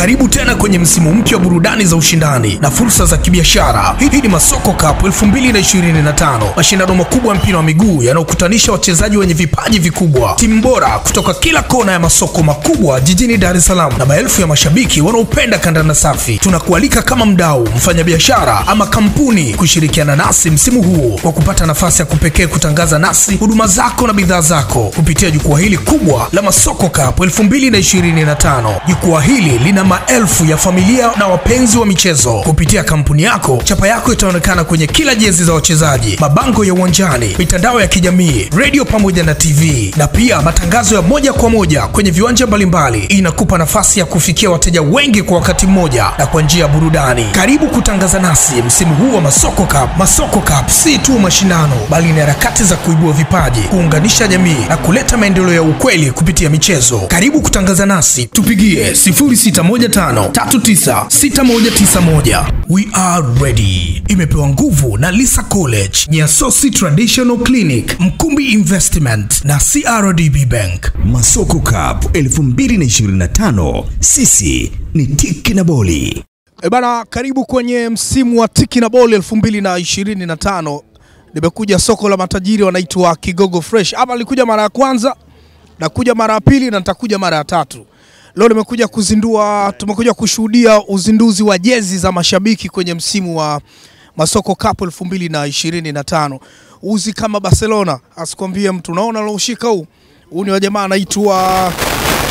Karibu tena kwenye msimu mpya wa burudani za ushindani na fursa za kibiashara. Hii ni Masoko Cup 2025, mashindano makubwa ya mpira wa miguu yanayokutanisha wachezaji wenye vipaji vikubwa, timu bora kutoka kila kona ya masoko makubwa jijini Dar es Salaam na maelfu ya mashabiki wanaopenda kandanda safi. Tunakualika kama mdau, mfanyabiashara ama kampuni kushirikiana nasi msimu huu kwa kupata nafasi ya kupekee kutangaza nasi huduma zako na bidhaa zako kupitia jukwaa hili kubwa la Masoko Cup 2025. Jukwaa hili lina maelfu ya familia na wapenzi wa michezo. Kupitia kampuni yako, chapa yako itaonekana kwenye kila jezi za wachezaji, mabango ya uwanjani, mitandao ya kijamii, radio pamoja na TV, na pia matangazo ya moja kwa moja kwenye viwanja mbalimbali. Inakupa nafasi ya kufikia wateja wengi kwa wakati mmoja na kwa njia ya burudani. Karibu kutangaza nasi msimu huu wa Masoko Cup. Masoko Cup si tu mashindano, bali ni harakati za kuibua vipaji, kuunganisha jamii na kuleta maendeleo ya ukweli kupitia michezo. Karibu kutangaza nasi, tupigie 0615 396191. We are ready. Imepewa nguvu na Lisa College, Nyasosi Traditional Clinic, Mkumbi Investment na CRDB Bank. Masoko Cup 2025, sisi ni Tiki na Boli. E bana, karibu kwenye msimu wa Tiki na Boli 2025. Nimekuja soko la matajiri wanaitwa Kigogo Fresh. Hapa nilikuja mara ya kwanza, nakuja mara ya pili na nitakuja mara ya tatu. Leo nimekuja kuzindua, tumekuja kushuhudia uzinduzi wa jezi za mashabiki kwenye msimu wa Masoko Cup 2025. Uzi kama Barcelona, asikwambie mtu. Unaona ushika huu. Huu ni wa jamaa anaitwa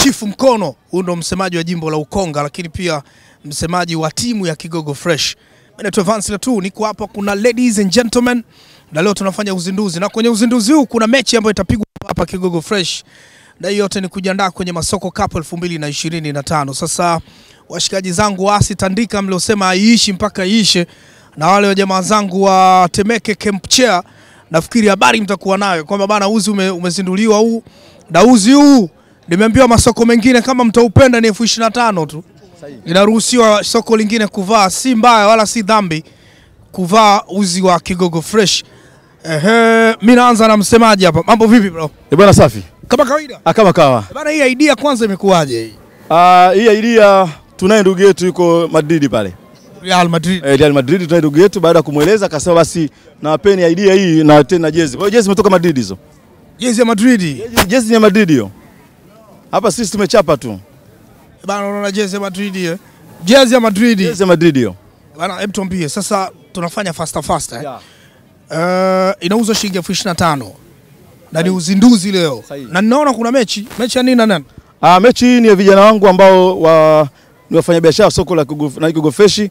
Chifu Mkono. Huyu ndo msemaji wa jimbo la Ukonga, lakini pia msemaji wa timu ya Kigogo Fresh. Mimi naitwa Vance Latu, niko hapa, kuna ladies and gentlemen, na leo tunafanya uzinduzi. Na kwenye uzinduzi huu kuna mechi ambayo itapigwa hapa Kigogo Fresh. Na hiyo yote ni kujiandaa kwenye Masoko Cup 2025. Sasa washikaji zangu waasi Tandika mliosema haiishi mpaka iishe, na wale wa jamaa zangu wa Temeke Camp Chair, nafikiri habari mtakuwa nayo kwamba bana uzi umezinduliwa huu. Na uzi huu nimeambiwa masoko mengine kama mtaupenda ni 25,000 tu. Inaruhusiwa soko lingine kuvaa, si mbaya wala si dhambi kuvaa uzi wa Kigogo Fresh. Ehe, mimi naanza na msemaji hapa. Mambo vipi bro? Eh bwana, safi. Kama kawaida. Kama kawa. Bana, hii idea kwanza imekuwaje hii? Hii idea tunaye ndugu yetu yuko Madrid pale. Real Madrid. Real Madrid tunaye ndugu yetu, baada ya kumueleza akasema basi nawapeni idea hii na tena jezi. Kwa hiyo jezi imetoka Madrid hizo. Jezi ya Madrid. Jezi ni ya Madrid hiyo. Hapa sisi tumechapa tu. Bana, unaona jezi ya Madrid hiyo. Jezi ya Madrid. Jezi ya Madrid hiyo. Bana, hebu tuambie sasa tunafanya faster faster. Yeah. Inauzwa shilingi 25,000. Na ni uzinduzi leo. Sahi. Na ninaona kuna mechi. Mechi ya nini na nani? Mechi hii ni ya vijana wangu ambao ni wafanyabiashara soko la Kigogo Fresh,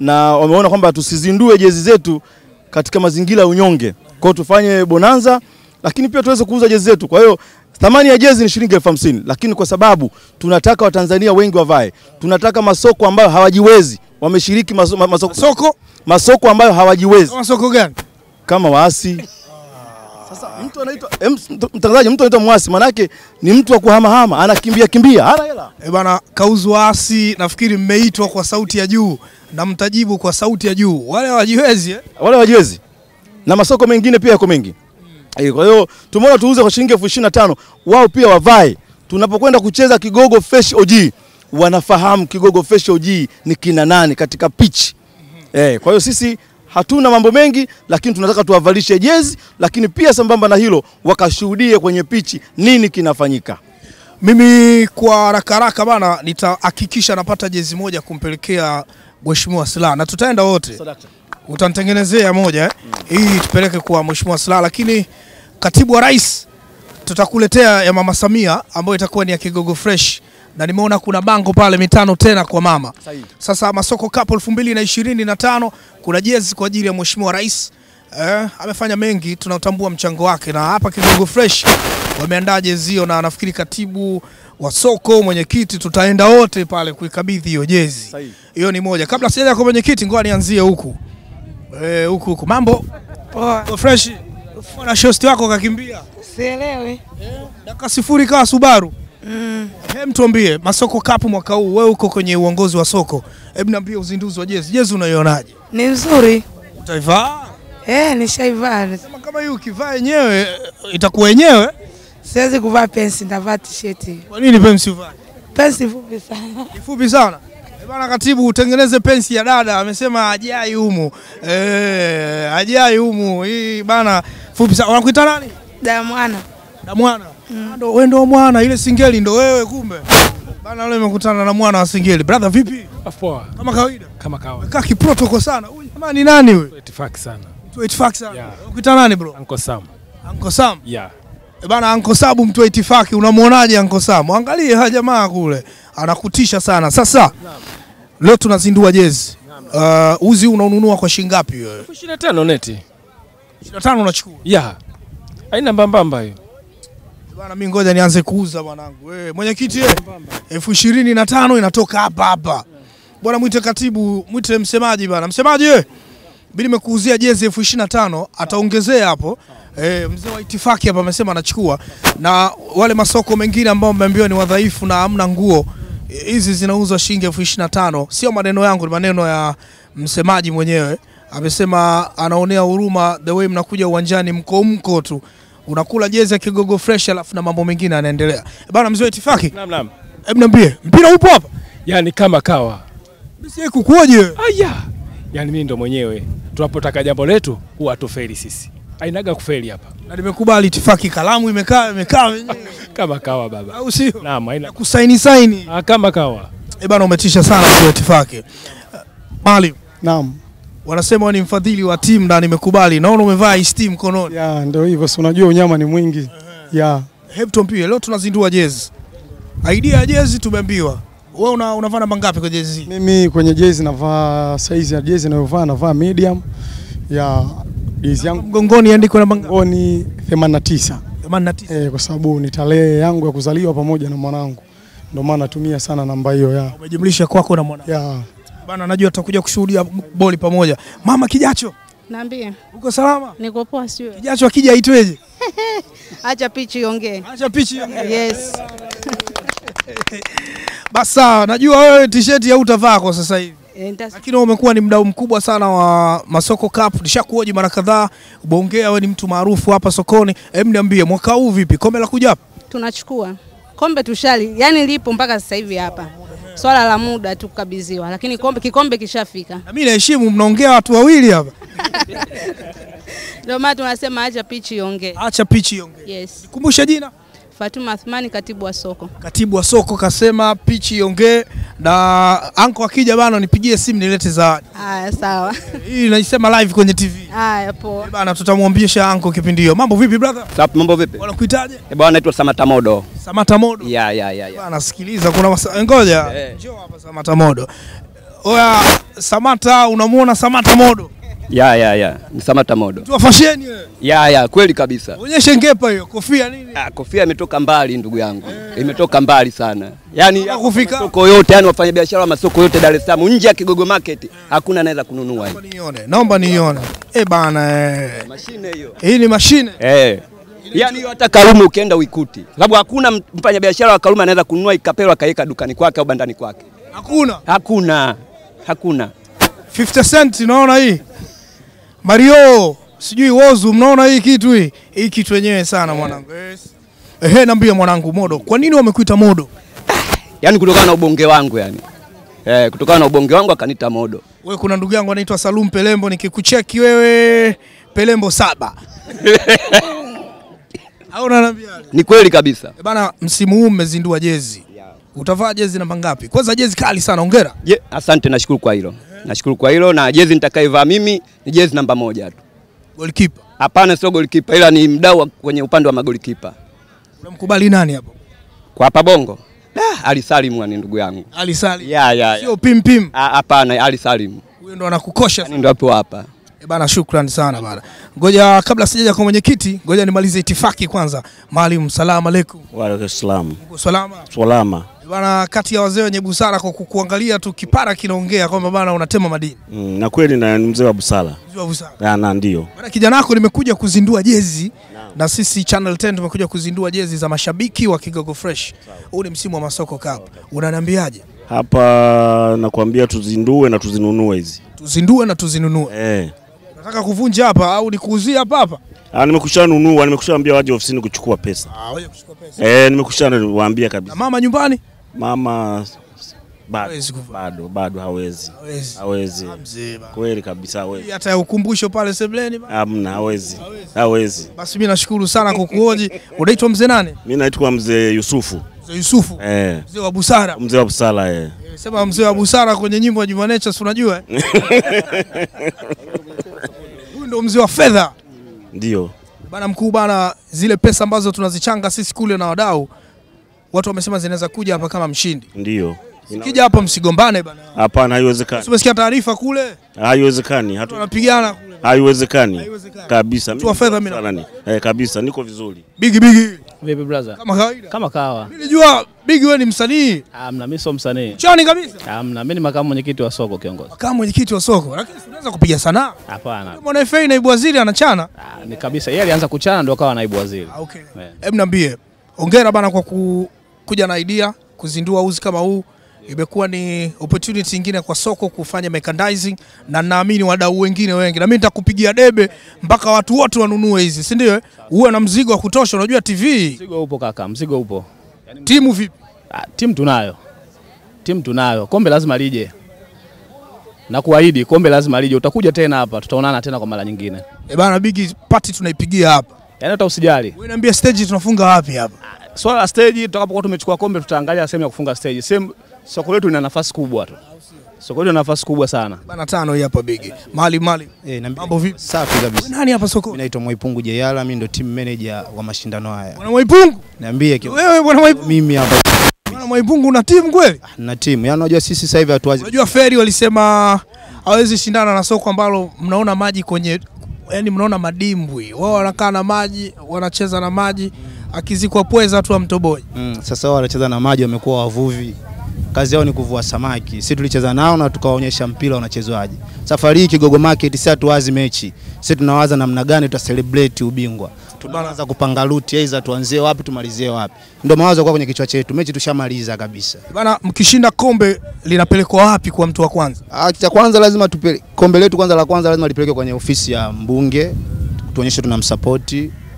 na wameona kwamba tusizindue jezi zetu katika mazingira ya unyonge. Kwa hiyo tufanye bonanza, lakini pia tuweze kuuza jezi zetu. Kwa hiyo thamani ya jezi ni shilingi 50,000, lakini kwa sababu tunataka Watanzania wengi wavae, tunataka masoko ambayo hawajiwezi wameshiriki masoko, masoko ambayo hawajiwezi. Masoko gani? Kama waasi. Sasa mtu anaitwa mtangazaji, mtu anaitwa mwasi, manake ni mtu wa kuhamahama, anakimbia kimbia, hana hela. Eh bana, kauzu waasi nafikiri mmeitwa kwa sauti ya juu na mtajibu kwa sauti ya juu. Wale hawajiwezi eh? Wale hawajiwezi. Na masoko mengine pia yako mengi. Kwa hiyo tumeona tuuze kwa shilingi 25,000, wao pia wavae. Tunapokwenda kucheza Kigogo Fresh OG, wanafahamu Kigogo Fresh OG ni kina nani katika pitch. Kwa hiyo sisi hatuna mambo mengi, lakini tunataka tuwavalishe jezi, lakini pia sambamba na hilo wakashuhudie kwenye pichi nini kinafanyika. Mimi kwa haraka haraka bana nitahakikisha napata jezi moja kumpelekea Mheshimiwa Slaa, na tutaenda wote. Utanitengenezea moja eh? Hii tupeleke kwa Mheshimiwa Slaa, lakini katibu wa rais tutakuletea ya Mama Samia ambayo itakuwa ni ya Kigogo Fresh. Na nimeona kuna bango pale 5 tena kwa mama. Sahi. Sasa Masoko Cup 2025 kuna jezi kwa ajili ya Mheshimiwa Rais. Amefanya mengi, tunatambua mchango wake, na hapa Kigogo Fresh wameandaa jezi hiyo, na nafikiri katibu wa soko, mwenyekiti, tutaenda wote pale kuikabidhi hiyo jezi. Hiyo ni moja. Kabla sijaja kwa mwenyekiti, ngoja nianzie huku. Huku huku. Mambo poa. Fresh. Na shosti wako kakimbia. Sielewi. Dakika 0 kawa Subaru. Hem, tuambie Masoko Cup mwaka huu, wewe uko kwenye uongozi wa soko. Hebu niambie uzinduzi wa jezi. Jezi unaionaje? Ni nzuri. Utaivaa? Nishaivaa. Sema kama hiyo ukivaa yenyewe itakuwa yenyewe. Siwezi kuvaa pensi, nitavaa t-shirt. Kwa nini pensi uvae? Pensi fupi sana. Ni fupi sana? Bana katibu, utengeneze pensi ya dada, amesema ajai humu. Ajai humu. Hii bana fupi sana. Wanakuita nani? Damwana. Damwana. Ndo wewe ndo mwana ile singeli ndo wewe kumbe. Bana leo nimekutana na mwana wa singeli. Brother vipi? Poa. Kama kawaida. Kama kawaida. Kaka kiprotocol sana. Huyu jamaa ni nani huyu? Itifaki sana. Itifaki sana. Yeah. Unakuita nani bro? Uncle Sam. Uncle Sam? Yeah. Bana Uncle Sabu mtu wa itifaki, unamuonaje Uncle Sam? Angalie ha jamaa kule. Anakutisha sana. Sasa leo tunazindua jezi. Uzi unaununua kwa shilingi ngapi wewe? 25 neti. 25 unachukua? Yeah. Haina mbambamba hiyo. Bana mimi ngoja nianze kuuza mwanangu. Wewe mwenyekiti 25,000 inatoka hapa hapa. Bwana mwite katibu, mwite msemaji bana. Msemaji wewe. Mimi nimekuuzia jezi 25,000, ataongezea hapo. Mzee wa itifaki hapa amesema anachukua. Na wale masoko mengine ambao mmeambiwa ni wadhaifu na hamna nguo, hizi zinauzwa shilingi 25,000. Sio maneno yangu, ni maneno ya msemaji mwenyewe. Amesema anaonea huruma the way mnakuja uwanjani mko tu. Unakula jezi ya Kigogo Fresh alafu na mambo mengine yanaendelea. Bana mzee wa itifaki. Naam naam. Hebu niambie, mpira upo hapa? Yaani kama kawa. Mimi kukuoje? Aya. Yaani mimi ndo mwenyewe. Tunapotaka jambo letu huwa tufeli sisi. Hainaga kufeli hapa. Na nimekubali itifaki, kalamu imekaa wenyewe. Kama kawa baba. Au sio? Naam, haina kusaini saini. Ah, kama kawa. Bana umetisha sana mzee wa itifaki. Maalim. Naam. Wanasema ni mfadhili wa timu na nimekubali. Naona umevaa IST mkononi. Ya, ndio hivyo. Si unajua unyama ni mwingi. Ya. Hebu tuambie, leo tunazindua jezi. Idea ya jezi tumeambiwa. Wewe unavaa namba ngapi kwa jezi? Mimi kwenye jezi navaa size ya jezi ninayovaa navaa medium. Ya jezi yangu mgongoni andiko namba ngapi? Mgongoni 89. 89. Kwa sababu ni tarehe yangu ya kuzaliwa pamoja na mwanangu. Ndio maana natumia sana namba hiyo ya. Umejumlisha kwako na mwanangu. Ya. Bana najua tutakuja kushuhudia boli pamoja. Mama Kijacho. Niambie. Uko salama? Niko poa sio? Kijacho akija aitweje? Acha pichi iongee. Acha pichi iongee. Yes. Basa najua wewe t-shirt hautavaa kwa sasa hivi. Lakini wewe umekuwa ni mdau mkubwa sana wa Masoko Cup. Nishakuoji mara kadhaa. Ubongea wewe ni mtu maarufu hapa sokoni. Hem niambie mwaka huu vipi? Kombe la kuja hapa? Tunachukua. Kombe tushali, yani lipo mpaka sasa hivi hapa. Swala la muda tu kukabidhiwa, lakini kikombe kishafika. Na mimi naheshimu mnaongea watu wawili hapa. Ndio maana tunasema acha pichi iongee. Acha pichi iongee. Yes. Nikumbushe jina? Fatuma Athmani, katibu wa soko. Katibu wa soko kasema pichi iongee, na anko akija bana nipigie simu nilete zawadi. Haya sawa. Hii naisema live kwenye TV. Haya poa. Bana tutamwambisha anko kipindi hiyo. Mambo vipi brother? Safi, mambo vipi? Wanakuitaje? Bwana naitwa Samata Modo. Samata Modo. Ya. Bana sikiliza kuna ngoja. Njoo hapa Samata Modo. Oya Samata, unamuona Samata Modo? Ya. Ni Samata Modo. Tu fashion wewe. Ya, kweli kabisa. Onyeshe ngepa hiyo, kofia nini? Ah, kofia imetoka mbali ndugu yangu. Imetoka mbali sana. Yaani kufika masoko yote, yani wafanyabiashara wa masoko yote Dar es Salaam nje ya Kigogo Market hakuna anaweza kununua hii. Naomba niione. Bana Mashine hiyo. Hii ni mashine? Yaani hiyo hata Karume ukienda uikuti. Sababu hakuna mfanyabiashara wa Karume anaweza kununua ikapelwa akaiweka dukani kwake au bandani kwake. Hakuna. Hakuna. 50 cent unaona hii? Mario, sijui Wozu, mnaona hii kitu hii? Hii kitu yenyewe sana mwanangu. Yes. Niambie mwanangu Modo, kwa nini wamekuita Modo? Yaani kutokana na ubonge wangu yani. Kutokana na ubonge wangu akaniita Modo. Wewe kuna ndugu yangu anaitwa Salum Pelembo, nikikucheki wewe Pelembo 7. Au unaniambia? Ni kweli kabisa. Bana msimu huu mmezindua jezi. Utavaa jezi namba ngapi? Kwanza jezi kali sana, hongera. Asante, nashukuru kwa hilo. Nashukuru kwa hilo, na jezi nitakayovaa mimi ni jezi namba 1 tu. Goalkeeper? Hapana, sio goalkeeper, ila ni mdau kwenye upande wa magolikipa. Unamkubali nani hapo? Kwa hapa Bongo? Ali Salim ni ndugu yangu. Ali Salim. Ya. Sio pim pim. Hapana, Ali Salim. Huyo ndo anakukosha. Yaani ndo hapo hapa. Bana shukrani sana bana. Ngoja kabla sijaja kwa mwenyekiti, ngoja nimalize itifaki kwanza. Maalim, salamu aleikum. Wa aleikum salam. Uko salama? Salama. Bana kati ya wazee wenye busara kwa kukuangalia tu kipara kinaongea kwamba bana unatema madini. Na kweli na mzee wa busara. Mzee wa busara. Na ndio. Bana kijana wako nimekuja kuzindua jezi na sisi Channel 10 tumekuja kuzindua jezi za mashabiki wa Kigogo Fresh. Huu ni msimu wa Masoko Cup. Unaniambiaje? Hapa nakwambia tuzindue na tuzinunue hizi. Tuzindue na tuzinunue. Nataka kuvunja hapa au nikuuzie hapa hapa? Nimekushanunua, nimekushaambia waje ofisini kuchukua pesa. Waje kuchukua pesa. Nimekushawaambia kabisa. Na mama nyumbani? Mama Bado bado hawezi. Hawezi. Kweli kabisa hawezi. Hata ukumbusho pale sebleni bana. Hamna, hawezi. Hawezi. Basi mimi nashukuru sana kwa kukuhoji. Unaitwa mzee nani? Mimi naitwa mzee Yusufu. Mzee Yusufu. Mzee wa busara. Mzee wa busara Sema mzee wa busara kwenye nyimbo ya Juma Nature, si unajua? Huyu ndio mzee wa fedha. Ndio. Bana mkuu bana, zile pesa ambazo tunazichanga sisi kule na wadau, watu wamesema zinaweza kuja hapa kama mshindi. Ndio. Kija hapa msigombane bana. Hapana, haiwezekani. Umesikia taarifa kule? Haiwezekani. Tunapigana kule. Haiwezekani. Kabisa. Mtu wa fedha mimi. Kabisa niko vizuri. Bigi bigi. Vipi brother? Kama kawaida. Kama kawa. Mimi nilijua Bigi wewe ni msanii. Hamna, mimi sio msanii. Chani kabisa. Hamna, mimi ni makamu mwenyekiti wa soko kiongozi. Makamu mwenyekiti wa soko. Lakini unaweza kupiga sanaa? Hapana. Mwana FA naibu waziri anachana? Ni kabisa. Yeye alianza kuchana ndio akawa naibu waziri. Okay. Hebu niambie. Hongera bana kwa kuja na idea kuzindua uzi kama huu. Imekuwa ni opportunity nyingine kwa soko kufanya merchandising na naamini wadau wengine wengi. Na mimi nitakupigia debe mpaka watu wote wanunue hizi, si ndio? Uwe na mzigo wa kutosha, unajua TV. Mzigo upo kaka, mzigo upo. Yani timu vipi? Timu tunayo. Timu tunayo. Kombe lazima lije. Na kuahidi kombe lazima lije. Utakuja tena hapa, tutaonana tena kwa mara nyingine. Bana big party tunaipigia hapa. Yaani hata usijali. Wewe niambia stage tunafunga wapi hapa? Swala la stage tutakapokuwa tumechukua kombe tutaangalia sehemu ya kufunga stage. Sehemu soko letu ina nafasi kubwa tu. Soko letu ina nafasi kubwa sana. Bana tano hii hapa bigi. Mali mali. Mambo vipi? Safi kabisa. Nani hapa soko? Mimi naitwa Mwaipungu Jeyala, mimi ndo team manager wa mashindano haya. Bwana Mwaipungu? Niambie wewe bwana Mwaipungu. Mimi hapa. Bwana Mwaipungu una timu kweli? Na timu. Yaani unajua sisi sasa hivi hatuwazi. Unajua Ferry walisema hawezi shindana na soko ambalo mnaona maji kwenye, yani mnaona madimbwi. Wao wanakaa na maji, wanacheza na maji. Akizikwa pweza tu amtoboi. Sasa wao wanacheza na maji, wamekuwa wavuvi. Kazi yao ni kuvua samaki. Sisi tulicheza nao na tukawaonyesha mpira unachezwaje. Safari hii Kigogo Market sisi hatuwazi mechi. Sisi tunawaza namna gani tuta celebrate ubingwa. Tunaanza kupanga route, aidha tuanzie wapi tumalizie wapi. Ndio mawazo kwa kwenye kichwa chetu. Mechi tushamaliza kabisa. Bana mkishinda kombe linapelekwa wapi kwa mtu wa kwanza? Cha kwanza lazima tupeleke kombe letu kwanza, la kwanza lazima lipeleke kwenye ofisi ya mbunge, tuonyeshe tunamsupport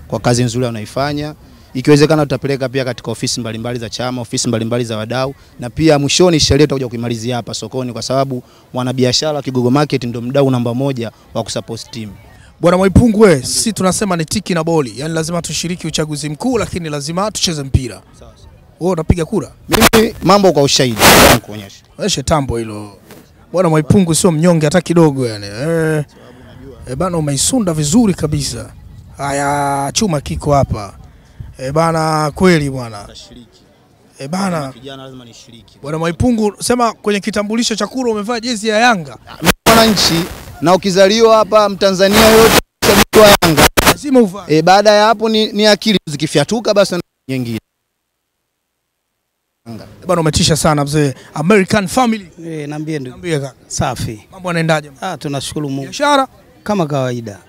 kwa kazi nzuri anaifanya. Ikiwezekana tutapeleka pia katika ofisi mbalimbali za chama, ofisi mbalimbali za wadau, na pia mwishoni sherehe tutakuja kuimalizia hapa sokoni kwa sababu mwanabiashara Kigogo Market ndio mdau namba 1 wa kusupport team. Bwana Mwaipungu we, sisi tunasema ni tiki na boli. Yaani lazima tushiriki uchaguzi mkuu lakini lazima tucheze mpira. Sawa sawa. Wewe unapiga kura? Mimi mambo kwa ushahidi nikuonyesha. Onyesha tambo hilo. Bwana Mwaipungu sio mnyonge hata kidogo yani. Bana umeisunda vizuri kabisa. Haya chuma kiko hapa. Bana kweli bwana. Bana kijana lazima nishiriki. Bwana Mwaipungu sema kwenye kitambulisho cha kura umevaa jezi ya Yanga. Mwananchi na ukizaliwa hapa Mtanzania yote shabiki wa Yanga lazima uvae. Baada ya hapo ni akili zikifyatuka basi nyingine. Yanga. Bwana umetisha sana mzee. American family. Niambie ndugu. Niambie kaka. Safi. Mambo yanaendaje? Tunashukuru Mungu. Biashara kama kawaida.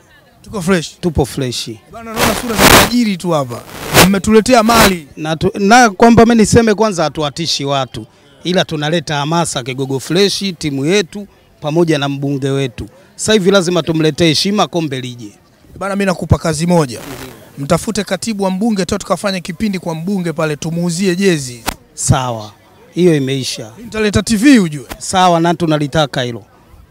Tuko fresh. Tupo fresh. Bwana naona sura za tajiri tu hapa. Mmetuletea mali. Na kwamba mimi niseme kwanza hatuatishi watu ila tunaleta hamasa Kigogo Fresh timu yetu pamoja na mbunge wetu. Sasa hivi lazima tumletee heshima kombe lije. Bana mimi nakupa kazi moja. Mtafute katibu wa mbunge tu tukafanya kipindi kwa mbunge pale tumuuzie jezi. Sawa. Hiyo imeisha. Mimi nitaleta TV ujue. Sawa na tunalitaka hilo.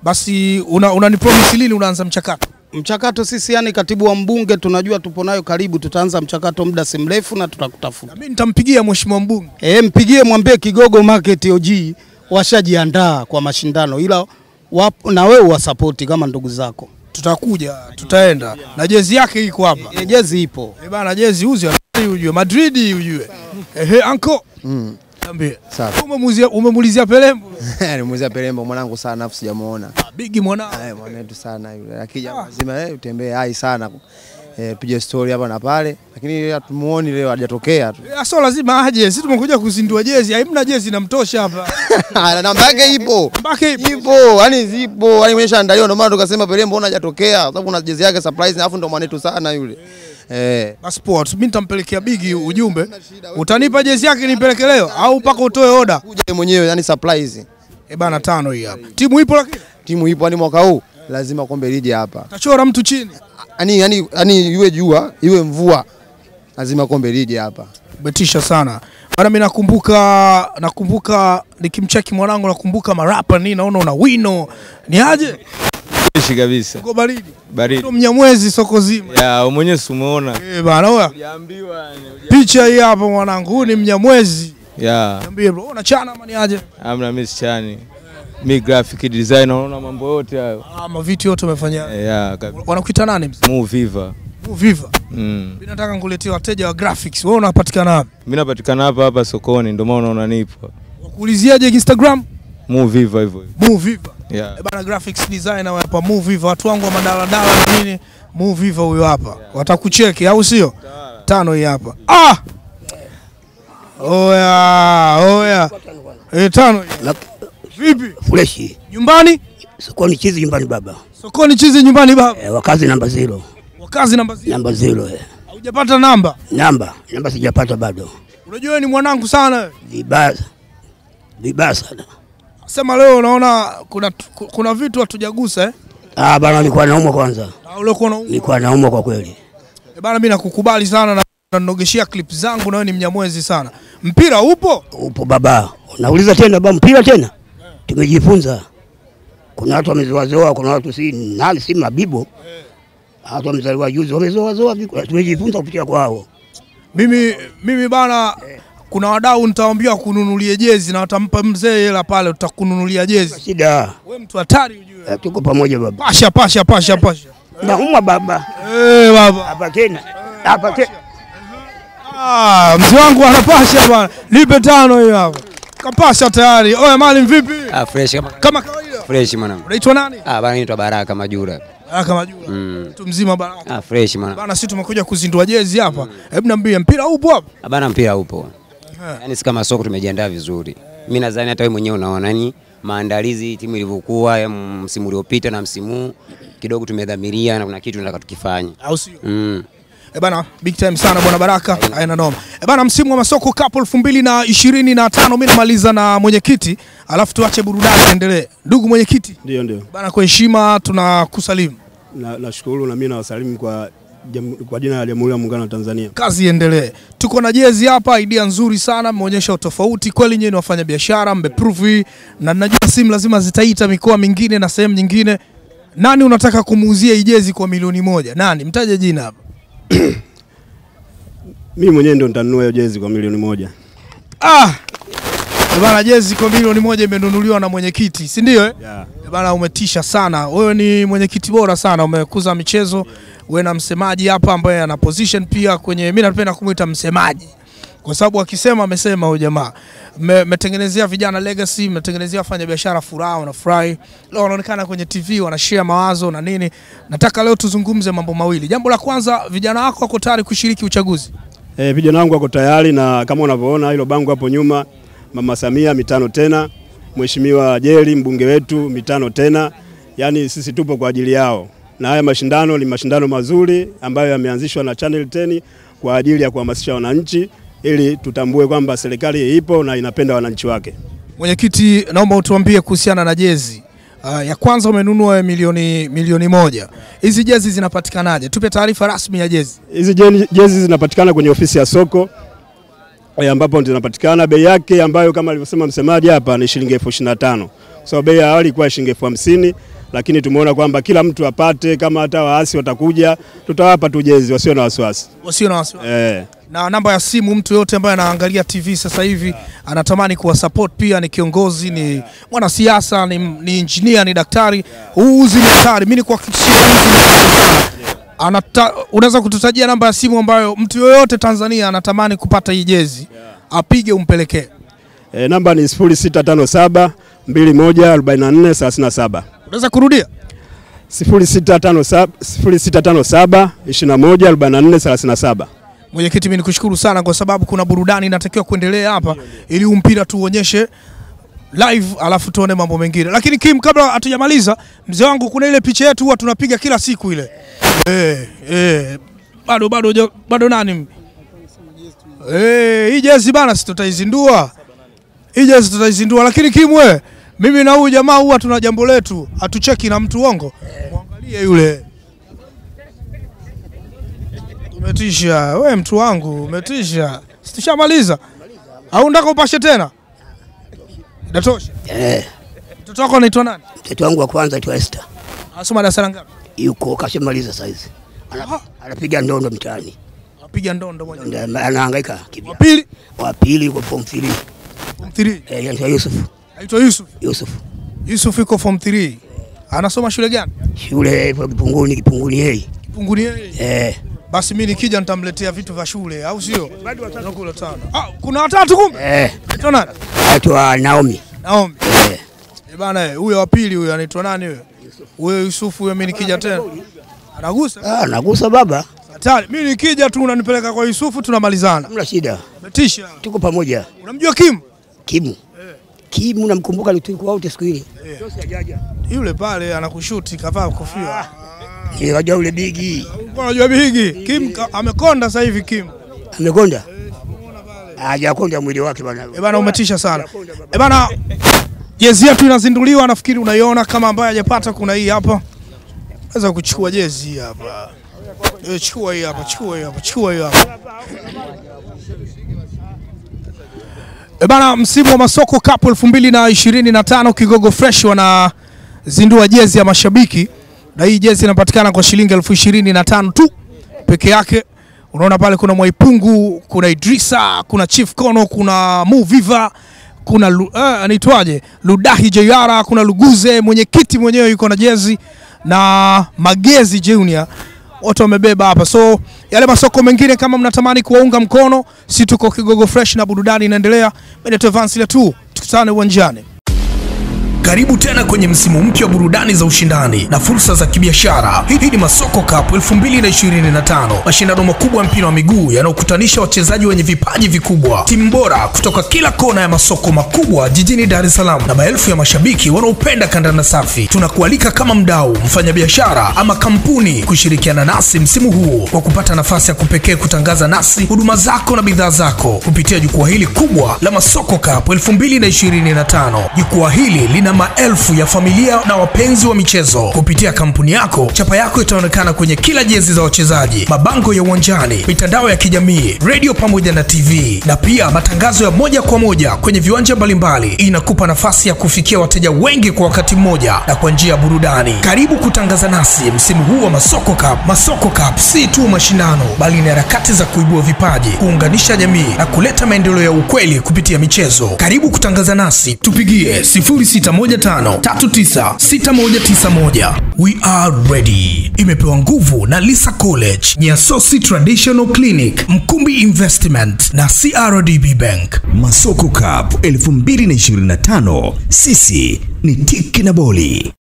Basi unanipromise lini unaanza mchakato? Mchakato sisi yani katibu wa mbunge tunajua tupo nayo karibu, tutaanza mchakato muda si mrefu na tutakutafuta. Mimi nitampigia mheshimiwa mbunge. Mpigie mwambie Kigogo Market OG washajiandaa kwa mashindano ila na wewe wasapoti kama ndugu zako. Tutakuja, tutaenda. Na jezi yake iko hapa. Jezi ipo. Bana jezi uzi ujue Madrid ujue. Anko. Niambie. Umemuulizia Pelembo? Nimemuulizia Pelembo mwanangu sana afu sijamuona. Bigi mwanangu. Mwanetu sana yule. Akija mzima utembee hai sana. Pige story hapa na pale, lakini hatumuoni leo hajatokea tu. Sio lazima aje. Sisi tumekuja kuzindua jezi. Haimna jezi inamtosha hapa. Namba yake ipo. Ipo. Yaani zipo. Yaani imeshaandaliwa ndio maana tukasema Pelembo mbona hajatokea? Kwa sababu kuna jezi yake surprise alafu ndo mwanetu sana yule. Basi poa, mimi nitampelekea Bigi ujumbe. Utanipa jezi yake nipeleke leo au mpaka utoe oda? Kuja mwenyewe yani surprise. Bana tano hii hapa. Timu ipo lakini? Timu ipo yani mwaka huu lazima kombe lije hapa. Tachora mtu chini. Yaani iwe jua, iwe mvua. Lazima kombe lije hapa. Umetisha sana. Bana mimi nakumbuka nikimcheki mwanangu nakumbuka marapa nini, naona una wino. Ni aje? Fresh kabisa. Uko baridi. Baridi. Ndio Mnyamwezi soko zima. Ya, mwenyewe si umeona. Bana oya. Hujaambiwa yani. Picha hii hapa mwanangu, huyu ni Mnyamwezi. Ya. Niambie bro, unachana ama ni aje? Amna, mimi sichani. Mi graphic designer, unaona mambo yote hayo. Ah, mavitu yote umefanya. Ya, kabisa. Wanakuita nani mzee? Muviva. Muviva. Mimi nataka nikuletee wateja wa graphics. Wewe unapatikana wapi? Mimi napatikana hapa hapa sokoni, ndio maana unaona nipo. Wakuuliziaje Instagram? Muviva hivyo hivyo. Muviva. Yeah. Bana graphics designer hapa Muviva, watu wangu wa madaladala na nini? Muviva huyo hapa. Yeah. Watakucheki au sio? Tano hii hapa. Ah! Oya, oya. Tano. Vipi? Fresh. Nyumbani? Sokoni chizi nyumbani baba. Sokoni chizi nyumbani baba. Wakazi namba 0. Wakazi namba 0. Namba 0. Hujapata namba? Namba sijapata bado. Unajua ni mwanangu sana. Vibaya. Vibaya sana. Sema leo unaona kuna vitu hatujagusa eh? Ah bana, nilikuwa naumwa kwanza. Ah, ulikuwa unaumwa? Nilikuwa naumwa kwa kweli. Bana mimi nakukubali sana na nanogeshia clip zangu na wewe ni Mnyamwezi sana. Mpira upo? Upo baba. Unauliza tena baba, mpira tena? Tumejifunza. Kuna watu wamezoazoa, kuna watu si nani si mabibo. Watu wamezaliwa juzi wamezoazoa, tumejifunza kupitia kwao. Mimi bana kuna wadau nitawaambia kununulie jezi na watampa mzee hela pale, tutakununulia jezi. Shida. Wewe mtu hatari ujue. Tuko pamoja baba. Pasha pasha pasha pasha. Naumwa baba. Baba. Hapa tena. Hapa tena. Ah, mzee wangu anapasha bwana. Nipe 5 hiyo hapa. Kapasha tayari. Oya Maalim vipi? Ah, fresh kama kawaida. Fresh mwanangu. Unaitwa nani? Ah, bana naitwa Baraka Majura. Baraka Majura. Mtu mzima Baraka. Ah, fresh mwanangu. Bana sisi tumekuja kuzindua jezi hapa. Hebu niambie mpira upo hapa? Ah, bana mpira upo. Yaani si kama soko tumejiandaa vizuri. Mimi nadhani hata wewe mwenyewe unaona yani maandalizi timu ilivyokuwa msimu uliopita na msimu kidogo tumedhamiria na kuna kitu tunataka tukifanye. Au sio? Bana big time sana bwana Baraka, haina noma. Bana msimu wa Masoko Cup 2025 mimi namaliza na mwenyekiti, alafu tuache burudani endelee. Ndugu mwenyekiti. Ndio ndio. Bana kwa heshima tunakusalimu. Nashukuru na mimi nawasalimu kwa jina la Jamhuri ya Muungano wa Tanzania. Kazi iendelee. Tuko na jezi hapa, idea nzuri sana, mmeonyesha utofauti. Kweli nyinyi ni wafanyabiashara, mmeprove na najua simu lazima zitaita mikoa mingine na sehemu nyingine. Nani unataka kumuuzia hii jezi kwa milioni 1? Nani? Mtaje jina hapa. Mimi mwenyewe ndio nitanunua hiyo jezi kwa milioni 1. Ah! Bana jezi kwa milioni 1 imenunuliwa na mwenyekiti, si ndio eh? Yeah. Bana umetisha sana. Wewe ni mwenyekiti bora sana, umekuza michezo. Yeah. Wewe na msemaji hapa ambaye ana position pia kwenye, mimi napenda kumuita msemaji. Kwa sababu akisema amesema huyo jamaa. Mmetengenezea vijana legacy, mmetengenezea wafanyabiashara furaha, wanafurahi. Leo wanaonekana kwenye TV wanashare mawazo na nini. Nataka leo tuzungumze mambo mawili. Jambo la kwanza, vijana wako wako tayari kushiriki uchaguzi? Vijana wangu wako tayari na kama unavyoona hilo bango hapo nyuma, Mama Samia 5 tena, Mheshimiwa Jerry mbunge wetu 5 tena. Yaani sisi tupo kwa ajili yao. Na haya mashindano ni mashindano mazuri ambayo yameanzishwa na Channel 10 kwa ajili ya kuhamasisha wananchi ili tutambue kwamba serikali ipo na inapenda wananchi wake. Mwenyekiti, naomba utuambie kuhusiana na jezi. Ya kwanza umenunua milioni 1. Hizi jezi zinapatikanaje? Tupe taarifa rasmi ya jezi. Hizi jezi zinapatikana kwenye ofisi ya soko ambapo zinapatikana. Bei yake ambayo kama alivyosema msemaji hapa ni shilingi 25,000. So bei ya awali ilikuwa shilingi 50,000, lakini tumeona kwamba kila mtu apate, kama hata waasi watakuja tutawapa tu jezi wasio na wasiwasi. Wasio na wasiwasi. Na namba ya simu mtu yote ambaye anaangalia TV sasa hivi anatamani kuwa support pia, ni kiongozi, ni mwanasiasa, ni engineer, ni daktari. Uuzi ni daktari. Mimi nikuhakikishia unaweza kututajia namba ya simu ambayo mtu yoyote Tanzania anatamani kupata hii jezi apige umpelekee? Namba ni 0657 21 44 37. Unaweza kurudia? 0657 21 44 37. Mwenyekiti, mimi nikushukuru sana kwa sababu kuna burudani inatakiwa kuendelea hapa ili mpira tuonyeshe live alafu tuone mambo mengine. Lakini Kim, kabla hatujamaliza, mzee wangu, kuna ile picha yetu huwa tunapiga kila siku ile. Bado nani? Hii jezi bana si tutaizindua. Hii jezi tutaizindua. Lakini Kim, wewe, mimi na huyu jamaa huwa tuna jambo letu, hatucheki na mtu uongo. Muangalie yule. Umetisha, wewe mtu wangu, umetisha. Tushamaliza. Au unataka upashe tena? Inatosha. Eh. Mtoto wako anaitwa nani? Mtoto wangu wa kwanza anaitwa Esther. Anasoma darasa la ngapi? Yuko kashamaliza saizi. Anapiga ndondo mtaani. Anapiga ndondo moja. Anahangaika kivyake. Wa pili? Wa pili yuko form 3. Form 3. Eh, anaitwa Yusuf. Anaitwa Yusuf. Yusuf. Yusuf yuko form 3. Anasoma shule gani? Shule ipo Kipunguni, Kipunguni yeye. Kipunguni yeye. Eh. Basi mimi nikija nitamletea vitu vya shule, au sio? Nakula tano. Ah, kuna watatu kumbe? Eh. Anaitwa nani? Anaitwa Naomi. Naomi. Eh. Eh bana, huyo wa pili huyo anaitwa nani huyo? Huyo Yusuf huyo mimi nikija tena. Anagusa? Ah, anagusa baba. Hatari. Mimi nikija tu unanipeleka kwa Yusufu tunamalizana. Hamna shida. Umetisha. Tuko pamoja. Unamjua Kim? Kimu. Eh. Kimu namkumbuka tulikuwa wote siku ile. Yule pale anakushuti kavaa kofia. Unajua yule bigi. Unajua bigi. Kim amekonda sasa hivi Kim. Amekonda? Hajakonda mwili wake bana. Eh bana, umetisha sana. Eh bana, jezi yetu inazinduliwa, nafikiri unaiona. Kama ambaye hajapata kuna hii hapa. Naweza kuchukua jezi hapa. Chukua hii hapa, chukua hii hapa, chukua hii hapa. Eh bana, msimu wa Masoko Cup 2025 Kigogo Fresh wanazindua jezi ya mashabiki. Na hii jezi inapatikana kwa shilingi 25,000 tu peke yake. Unaona pale kuna Mwaipungu, kuna Idrisa, kuna Chief Kono, kuna Muviva, kuna anaitwaje? Ludahi Jayara, kuna Luguze, mwenyekiti mwenyewe yuko na jezi na Magezi Junior. Wote wamebeba hapa. So yale masoko mengine kama mnatamani kuwaunga mkono, si tuko Kigogo Fresh na burudani inaendelea. Mimi ni Evans ile tu, tukutane uwanjani. Karibu tena kwenye msimu mpya wa burudani za ushindani na fursa za kibiashara. Hii ni Masoko Cup 2025, mashindano makubwa ya mpira wa miguu yanayokutanisha wachezaji wenye vipaji vikubwa, timu bora kutoka kila kona ya masoko makubwa jijini Dar es Salaam na maelfu ya mashabiki wanaopenda kandanda safi. Tunakualika kama mdau, mfanyabiashara ama kampuni kushirikiana nasi msimu huu kwa kupata nafasi ya kupekee kutangaza nasi huduma zako na bidhaa zako kupitia jukwaa hili kubwa la Masoko Cup 2025. Jukwaa hili lina maelfu ya familia na wapenzi wa michezo. Kupitia kampuni yako, chapa yako itaonekana kwenye kila jezi za wachezaji, mabango ya uwanjani, mitandao ya kijamii, radio pamoja na TV, na pia matangazo ya moja kwa moja kwenye viwanja mbalimbali. Inakupa nafasi ya kufikia wateja wengi kwa wakati mmoja na kwa njia ya burudani. Karibu kutangaza nasi msimu huu wa Masoko Cup. Masoko Cup si tu mashindano, bali ni harakati za kuibua vipaji, kuunganisha jamii na kuleta maendeleo ya ukweli kupitia michezo. Karibu kutangaza nasi, tupigie 0615396191. We are ready. Imepewa nguvu na Lisa College, Nyasosi Traditional Clinic, Mkumbi Investment na CRDB Bank. Masoko Cup 2025, sisi ni Tiki na Boli.